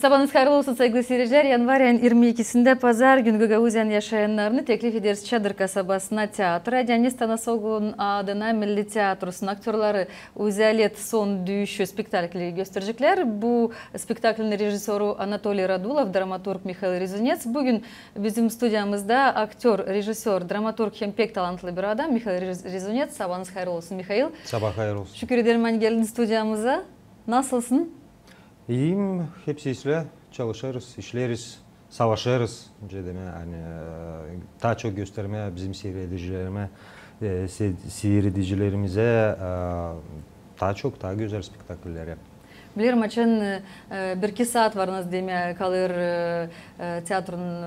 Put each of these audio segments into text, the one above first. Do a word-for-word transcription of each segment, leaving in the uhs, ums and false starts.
Sabaanız hayırlı olsun, saygılı siiredicilär. Yanvar ayın irmi ikisindä, pazar gün, Gagauziyanın yaşayannarını teklif ederiz Çadır kasabasına teatra. Dionis Tanasoglu'nun adına Milli teatrosunun aktörları "Uzi alet. Son düüşü" spektakli göstereceklär. Bu spektaklin rejissörü Anatoliy Radulov, dramaturg Mihail Rezunets. Büün bizim studiyamızda aktör, rejissör, dramaturg hem pek talantlı bir adam Mihail Rez-, Rezunets. Sabaanız hayırlı olsun, Mihail. Sabaa hayır olsun. Şükür ederim, ani geldin studiyamıza. Nasılsın? İyiyim, hepsi islää, çalışêrız, işleeriz, savaşêrız. Nicä demää, ani, e, taa çok göstermää bizim siiredicilerimä, e, se-, siiredicilerimizä, e, taa çok, taa gözäl spektaklleri. Bilerim, açan, e, bir-iki saat var, nasıl demää, kalêr, e, e, teatronun,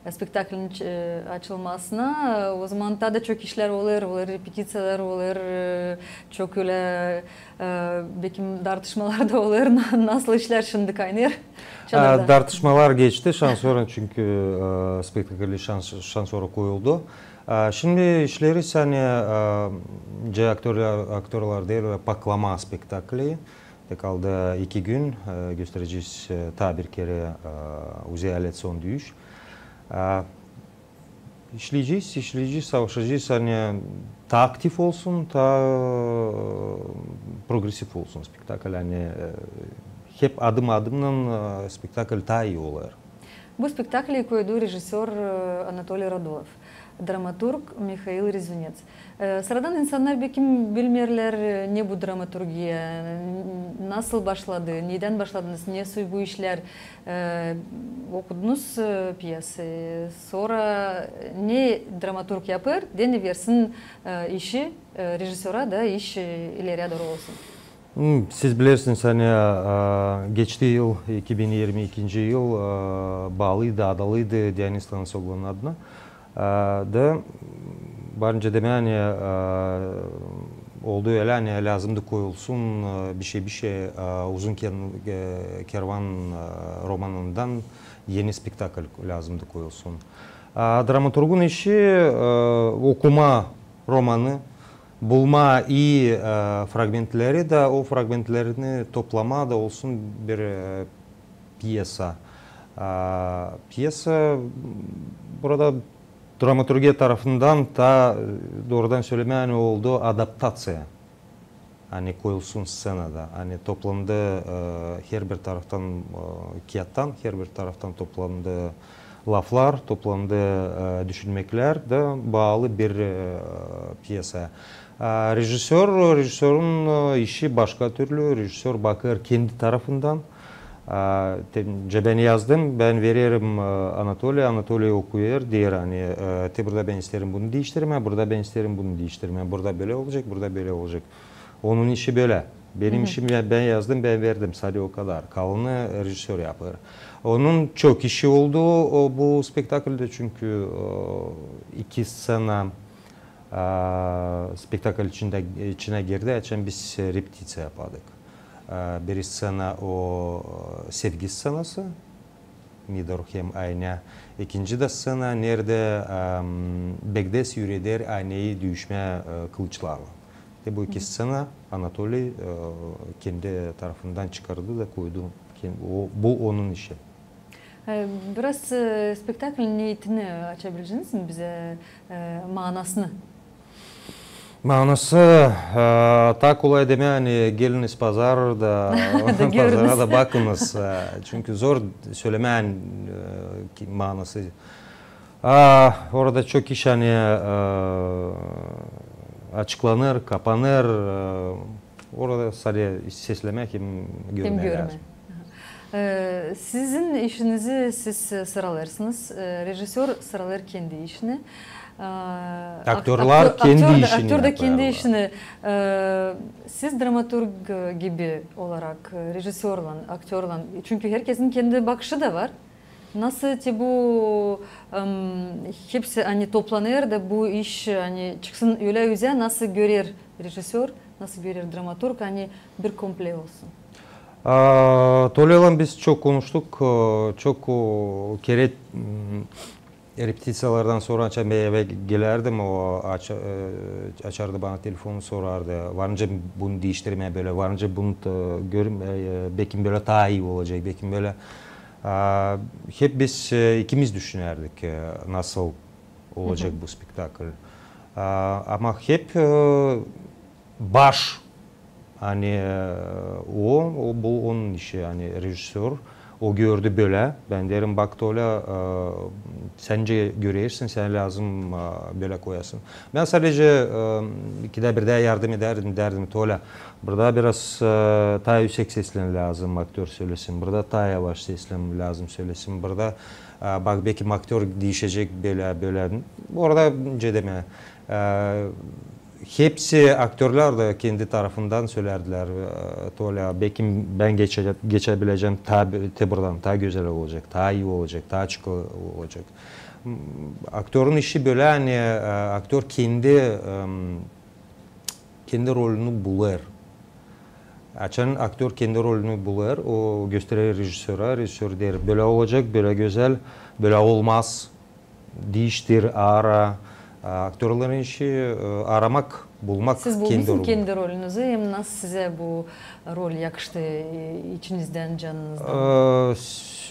e, spektaklin ç-, e, açılmasına, e, ozaman taa da çok işlär olêr, olêr repetiţiyalar, olêr, e, çok ölä, e, bekim dartışmalar da olêr. Na-, nasıl işlär şindi kaynêêr? E, Çadırda. Dartışmalar geçti şansora, çünkü, e, spektakl şans-, şansora koyuldu. E, şindi işleeriz, ani, e, nicä aktörlär, aktörlär deer, paklama spektakli. Te kaldı iki gün, e, gösterecez, e, taa bir kerä, e, "Uzi alet. Son düüş". E, işleyecez, işleyecez, savaşacez, ani taa aktiv olsun, taa, e, progresiv olsun spektakl. Ani, e, hep adım-adımnan, e, spektakl taa ii olêr. Bu spektakli koydu rejissör, e, Anatoliy Radulov, dramaturg Mihail Rezunets. E, sıradan insannar bekim bilmeerlär, e, ne bu dramaturgiya, n-, nasıl başladı, nedän başladınız, ne soy bu işlär, e, okudunuz, e, pyesayı, sora ne dramaturg yapêr, deyni versin, e, işi, e, rejissöra da iş, e, ileriyä dooru olsun. Hmm, siz bilersiniz, ani, e, geçti yıl, iki bin irmi ikinci yıl, e, baalıydı, adalıydı Dionis Tanasoglu'nun adına. E, da var nicä demää, ani, e, oldu ölä, ani lääzımdı koyulsun, e, bişey, bişey, e, Uzun ken-, e, kervan, e, romanından eni spektakl lääzımdı koyulsun. E, dramaturgun işi, e, okumaa romanı, bulmaa ii, e, fragmentleri da o fragmentlerini toplamaa da olsun bir, e, pyesa. E, pyesa burada dramaturgiya tarafından taa, e, doorudan sölemää, ani oldu adaptaţiya. Ani koyulsun sţenada. Ani toplandı, e, herbir taraftan, e, kiyattan, herbir taraftan toplandı laflar, toplandı, e, düşünmeklär da baalı bir, e, pyesa. E, rejissör, rejissörun, e, işi başka türlü. Rejissör bakêr kendi tarafından. E, te, nicä bän yazdım, bän vererim, e, Anatoliya, Anatoliy okuyêr, deer, ani, e, te burada bän isteerim bunu diiştirmää, burada bän isteerim bunu diiştirmää, burada bölä olacek, burada bölä olacek. Onun işi bölä. Benim işim, bän, bän yazdım, bän verdim, sade o kadar. Kalanı rejissör yapêr. Onun çok işi oldu o, bu spektaklde, çünkü, e, iki sţena, e, spektakl içindä, içinä girdi, açan biz repetiţiya yapardık. E, biri sţena o, e, sevgi sţenası, Midor hem Aynä. İkinci dä sţena, neredä, em, Begdes üüreder Aynäyı düüşmää, e, kılıçlarlan. Te bu iki sţena Anatoliy, e, kendi tarafından çıkardı da koydu. Ken-, o, bu onun işi. E, biraz, e, spektaklin neetini açabileceniz mi bizä, e, maanasını? Maanası, e, taa kolay demää, ani geliniz pazara da, pazara da bakınız. E, çünkü zor sölemää, e, ki, maanası. A, orada çok iş, ani, e, açıklanêr, kapanêr, e, orada sade seslemää hem görmää lääzım. Aha. E, sizin işinizi siz, e, sıralêrsınız. E, rejissör sıralêr kendi işini. E, ak-, aktör, aktör da kendi işini. Aktör da kendi işini. E, siz dramaturg, e, gibi olarak, e, rejissörlan, aktörlan, çünkü herkesin kendi bakışı da var. Nasıl te bu, em, hepsi, ani toplanêr da bu iş, ani çıksın ölä üzä, nasıl görer rejissör, nasıl görer dramaturg, ani bir komple olsun? A, Tolyalan biz çok konuştuk, e, çok, o, kerä, m, repetiţiyalardan sora açan bän evä gelärdim, o aç-, e, açardı bana telefonu, sorardı, var nicä bunu diiştirmää bölä, var nicä bunu, e, görüm-, e, bekim bölä taa ii olacek, bekim bölä Hep biz ikimiz düşünärdik, nasıl olacek bu spektakl. Ama hep baş, ani o, o, bu onun işi, ani rejissör. O gördü bölä. Bän deerim, bak, Tolä, sän dä görersin, sän lääzım bölä koyasın. Bän sadecä ikidä birdä yardım edärdim, deerdim, Tolä, burada biraz taa üüsek seslän lääzım aktör sölesin, burada taa yavaş seslän lääzım sölesin, burada, bak, bekim aktör diişecek bölä, bölä. Orada, nicä demää, hepsi aktörlär dä kendi tarafından sölärdilär, Tolä, bekim bän geçä, geçäbilecäm taa, te buradan taa gözäl olacek, taa ii olacek, taa açık olacek. Aktörun işi bölä, ani aktör kendi, kendi rolünü bulêr. Açan aktör kendi rolünü bulêr, o gösterer rejissöra, rejissör deer, bölä olacek, bölä gözäl, bölä olmaz. Diiştir, ara. Aktörlerin işi aramak, bulmak kendi rolünü. Siz buldunuz mu kendi rolünüzü, hem nasıl sizä bu rol yakıştı, içinizdän, canınızdan?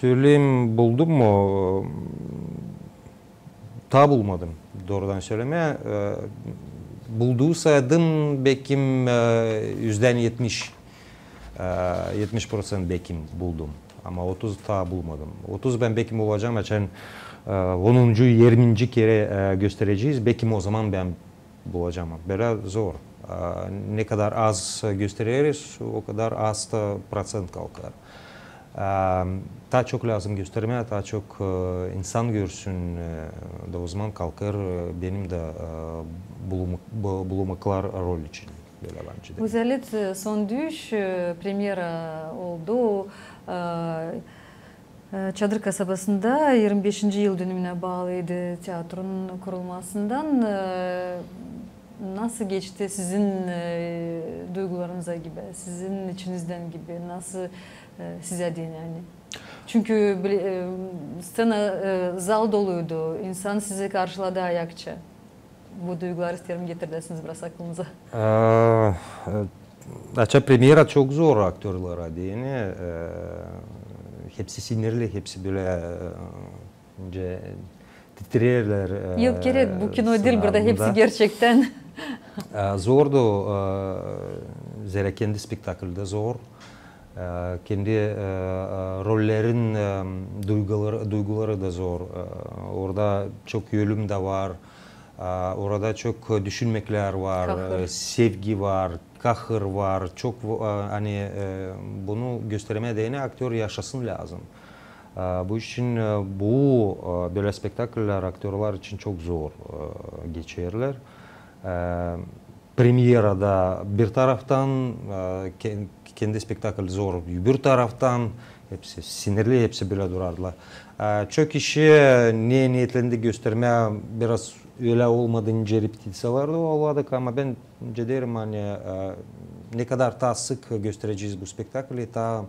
Söleyim, buldum mu? Taa bulmadım, doorudan sölemää. Bulduysaydım, bekim üzdän etmiş, etmiş proţent bekim buldum. Ama otuz taa bulmadım. Otuz bän bekim bulacam, açan onuncu, irminci kerä gösterecez, bekim ozaman bän bulacam. Bölä zor. Ne kadar az göstereriz, o kadar az da proţent kalkar. Taa çok lääzım göstermää, taa çok insan görsün, da ozaman kalkar benim dä bulumaklar rol için. Bölä bence dä. Güzellik, son düş, premyera oldu. Çadır kasabasında irmi beşinci yıldönümünä baalıydı teatrun kurulmasından. Nasıl geçti sizin duygularınıza gibi, sizin içinizdän gibi, nasıl sizä deyni, ani? Çünkü scena, zal doluydu, insan sizi karşıladı ayakça. Bu duyguları isteerim getiräsiniz biraz aklımıza. Açan premyera çok zor aktörlara deyni. Hepsi sinirli, hepsi bölä titrerlär. Yok, kerek, bu kino diil, burada hepsi gerçektän. Zordu, zerä kendi spektaklda zor. Kendi rollerin duyguları da zor. Orada çok ölüm dä var. Orada çok düşünmeklär var, sevgi var, kahır var. Çok, ani bunu göstermää deyni aktör yaşasın lääzım. Bu için bu bölä spektakllär aktörlär için çok zor geçerlär. Premyerada bir taraftan, kendi spektakl zor, öbür taraftan, hepsi sinirli, hepsi bölä durardılar. Çok kişi ne neetlendi göstermää, biraz ölä olmadı, nicä repetisiyalarda olladık, ama bän nicä deerim, ani ne kadar taa sık gösterecez bu spektakli, taa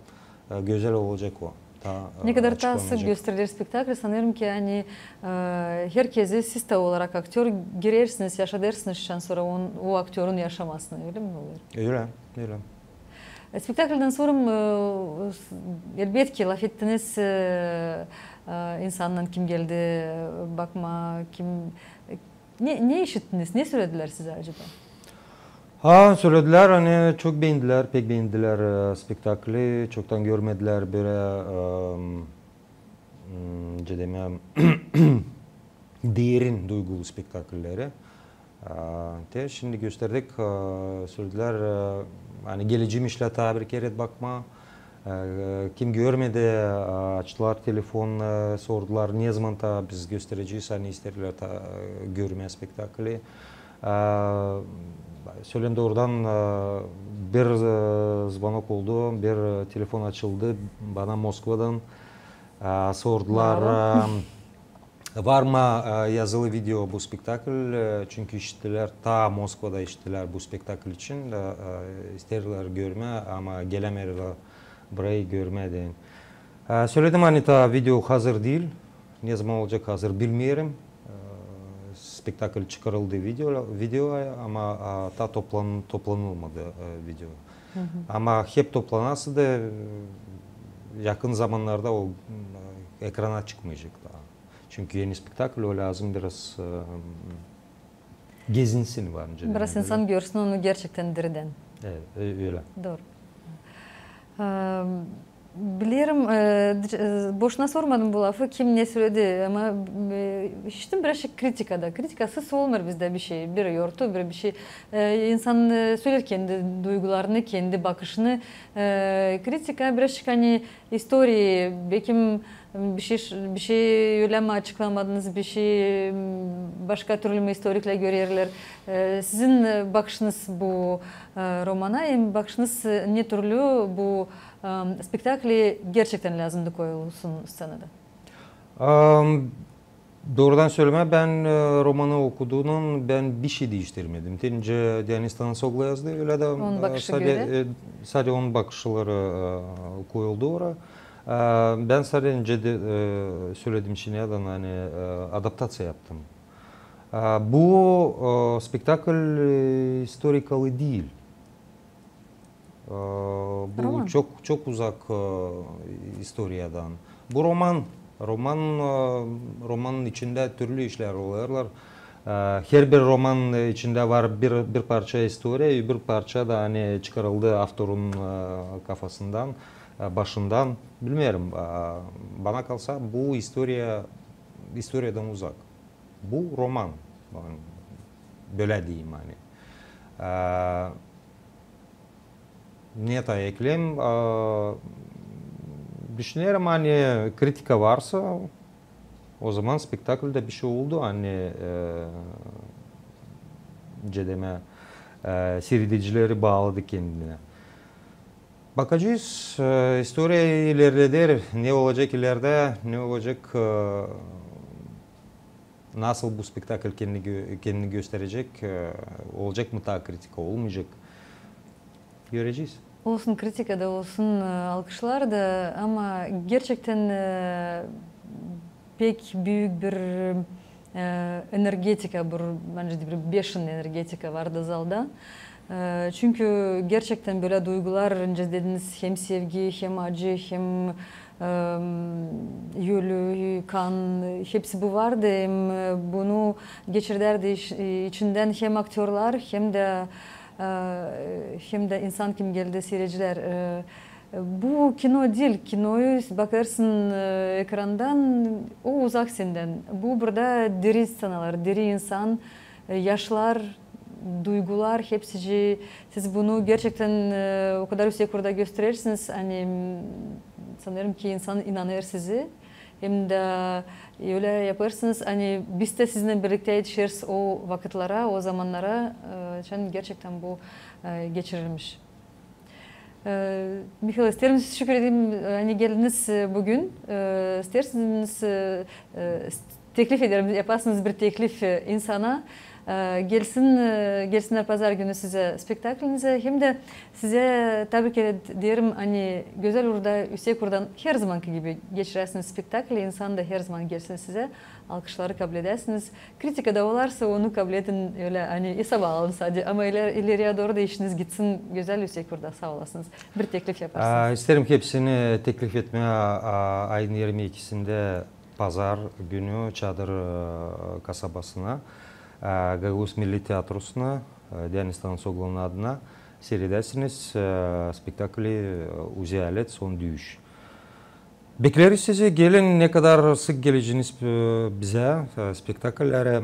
gözäl olacek o. Ne kadar taa sık gösteriler spektakli, sanêrım ki, ani herkezi siz dä olarak aktör girersiniz, yaşadêrsınız şansora o aktörun yaşamasını, ölä mi olêr? Ölä, ölä. Spektakldän sora, elbetki, lafettiniz insannan, kim geldi bakmaa, kim Ne, ne işittiniz, ne söledilär sizä acaba? Ha, söledilär, ani çok beendilär, pek beendilär spektakli, çoktan görmedilär bölä, nicä demää, derin duygulu spektaklleri. Te şindi gösterdik, söledilär, ani gelecäm işlä taa bir kerä bakmaa. Kim görmedi, açtılar telefon, sordular, ne zaman taa biz gösterecez, ani isteerlär taa görmää spektakli. Söleerim doorudan, bir zvanok oldu, bir telefon açıldı bana Moskvadan. Sordular, var mı yazılı video bu spektakl, çünkü işittilär, taa Moskvada işittilär bu spektakl için, isteerlär görmää, ama gelämeerlär burayı görmää deyni. Söledim, ani taa video hazır diil, ne zaman olacek hazır, bilmeerim. Spektakl çıkarıldı video, videoya, ama taa toplanılmadı video. Ama hep toplanası da yakın zamannarda o ekrana çıkmayacek taa. Çünkü eni spektakl o lääzım biraz, e, gezinsin var nicä. Biraz insan görsün onu gerçektän diridän. Evet, ölä. Dooru. E, bilerim, e, boşuna sormadım bu lafı, kim ne söledi, ama, e, işittim birazcık kritikada. Kritika sız olmêêr bizdä bişey, bir yortu, bir bişey. E, insan, e, söleer kendi duygularını, kendi bakışını. E, kritika birazcık, ani, istoriyayı, bekim, bişey, bişey ölä mi açıklamadınız, bişey, başka türlü mü istoriklär görerlär. E, sizin, e, bakışınız bu, e, romana, hem bakışınız, e, ne türlü bu, e, spektakli gerçektän lääzımdı koyulsun sţenada? Am, Doorudan sölemää, bän, e, romanı okuduundan bän bişey diiştirmedim. Te nicä Dionis Tanasoglu yazdı, ölä dä, onun bakışı görä, e, sade onun bakışları, e, koyuldu ora. E, bän sade nicä dä, e, söledim şindän, ani, e, adaptaţiya yaptım. E, bu, e, spektakl, e, istorikalı diil. E, bu çok, çok uzak, e, istoriyadan. Bu roman, roman, e, romanın içindä türlü işlär olêrlar. E, herbir roman içindä var bir, bir parça istoriya, öbür parça da, ani, çıkarıldı avtorun, e, kafasından, e, başından. Bilmeerim, e, bana kalsa, bu istoriya, istoriyadan uzak. Bu roman, bölä deyim, ani. E, Ne taa ekleyim, a, düşünerim, ani kritika varsa, o zaman spektaklda bişey oldu, ani, e, nicä demää, e, siiredicileri baaladı kendinä. Bakacez, e, istoriya ilerleder, ne olacek ilerdä, ne olacek, e, nasıl bu spektakl kendini gö-, kendini gösterecek, e, olacek mı taa kritika, olmayacek. Görecez. Olsun kritika da, olsun, e, alkışlar da, ama gerçektän, e, pek büük bir, e, energetika, bir, bencä dä bir beşin energetika vardı zalda. E, çünkü gerçektän bölä duygular, nicä dediniz, hem sevgi, hem acı, hem em, ölü, kan, hepsi bu vardı. Hem, e, bunu geçirdärdi iç-, e, içindän hem aktörlar, hem dä, e, hem dä insan, kim geldi, siiredicilär. E, bu kino diil, kinoyu bakêrsın, e, ekrandan, o uzak sendän. Bu burada diri sţenalar, diri insan, e, yaşlar, duygular, hepsicii, siz bunu gerçektän, e, o kadar üüsek orada gösterersiniz, ani, m, sanêrım ki, insan inanêr sizi. Hem dä ölä yapêrsınız, ani biz dä sizinnän birliktä etişeriz o vakıtlara, o zamannara, e, açan gerçektän bu, e, geçirilmiş. E, Mihail, isteerim sizi şükür edeyim, e, ani geldiniz, e, büün. E, isteersiniz, e, e, s-, teklif ederim, yapasınız bir teklif, e, insana, e, gelsin, e, gelsinnär pazar günü sizä spektaklinizä. Hem dä sizä tabrik ederim, ani gözäl uurda, üüsek uurdan, herzamankı gibi geçiräsiniz spektakli, insan da herzaman gelsin sizä, alkışları kabledäsiniz. Kritika da olarsa, onu kabledin ölä, ani esaba alın sade, ama iler-, ileriya dooru da işiniz gitsin gözäl, üüsek uurda. Saa olasınız. Bir teklif yaparsınız. A, isteerim hepsini teklif etmää, a, ayın irmi ikisindä pazar günü Çadır, e, kasabasına, e, Gagauz Milli Teatrusuna, e, Dionis Tanasoglunun adına siiredäsiniz, e, spektakli, e, "Uzä alet, son düüş". Bekleriz sizi, gelin, ne kadar sık geleceniz, e, bizä, e, spektakllere.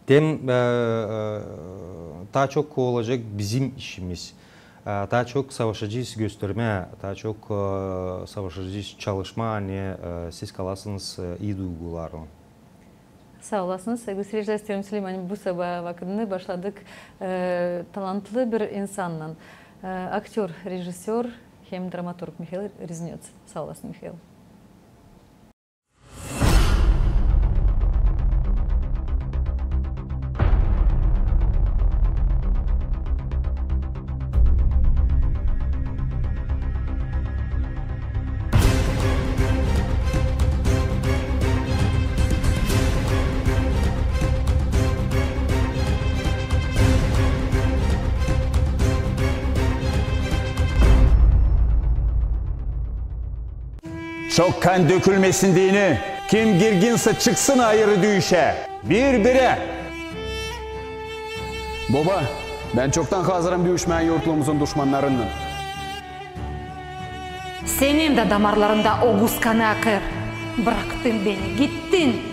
Tem, e, e, taa çok olacek bizim işimiz. E, taa çok savaşacez göstermää, taa çok, e, savaşacez çalışmaa, ani, e, siz kalasınız, e, ii duygularlan. Saa olasınız. Saygılı siiricilär, isteerim sölemää, ani bu sabaa vakıdını başladık, e, talantlı bir insannan. E, aktör, rejissör hem dramaturg Mihail Riznets. Saa olasın, Mihail. Çok kan dökülmesin deyni, kim girginsä, çıksın ayırı düüşä. Bir-birä. Boba, bän çoktan hazırım düüşmää yurtlumuzun duşmannarınnan. Senin dä damarlarında oguz kanı akêr. Braktın beni, gittin.